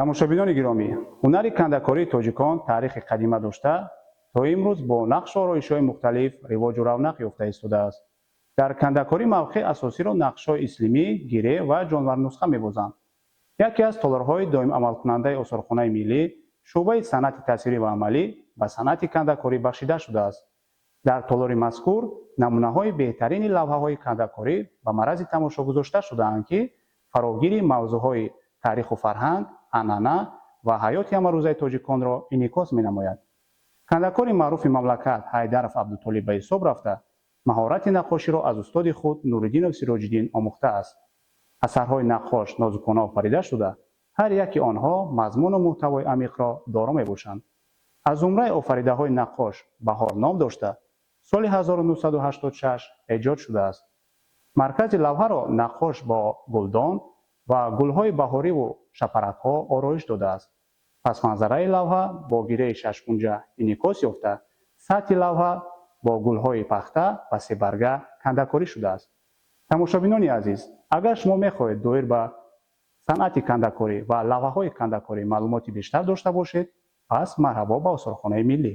Тамошобинони гиромӣ, ҳунари кандакории тоҷикон таърихи қадима дошта, то имрӯз бо нақшу ороишҳои мухталиф ривоҷу равнақ ёфта истодааст. Дар кандакорӣ мавқеи асосиро нақшҳои ислимӣ, гире ва ҷонварнусха мебозанд. Яке аз толорҳои доимамалкунандаи Осорхонаи миллӣ, шӯъбаи санъати тасвирӣ ва амалӣ, ба санъати кандакорӣ бахшида шудааст. Дар толори мазкур намунаҳои беҳтарини лавҳаҳои кандакорӣ ба маррази тамошо гузошта шудаанд, ки фарогири мавзӯъҳои таъриху фарҳанг, анъана ва ҳаёти ҳамарӯзаи тоҷиконро инъикос менамояд. Кандакори маъруфи мамлакат Ҳайдаров Абдутолиб ба ҳисоб рафта, маҳорати наққоширо аз устоди худ Нуриддинов Сироҷиддин омӯхтааст. Асарҳои наққош нозукона офарида шуда, ҳар яки онҳо мазмуну муҳтавои амиқро доро мебошанд. Аз зумраи офаридаҳои наққош «Баҳор» ном дошта, соли 1986 эҷод шудааст. Маркази лавҳаро наққош бо гулдон ва гулҳои баҳориву шапаракҳо ороиш додааст. Пасманзараи лавҳа бо гиреи шашкунҷа инъикос ёфта, сатҳи лавҳа бо гулҳои пахта ва себарга кандакорӣ шудааст. Тамошобинони азиз, агар шумо мехоҳед доир ба санъати кандакорӣ ва лавҳаҳои кандакорӣ маълумоти бештар дошта бошед, пас марҳабо ба Осорхонаи миллӣ.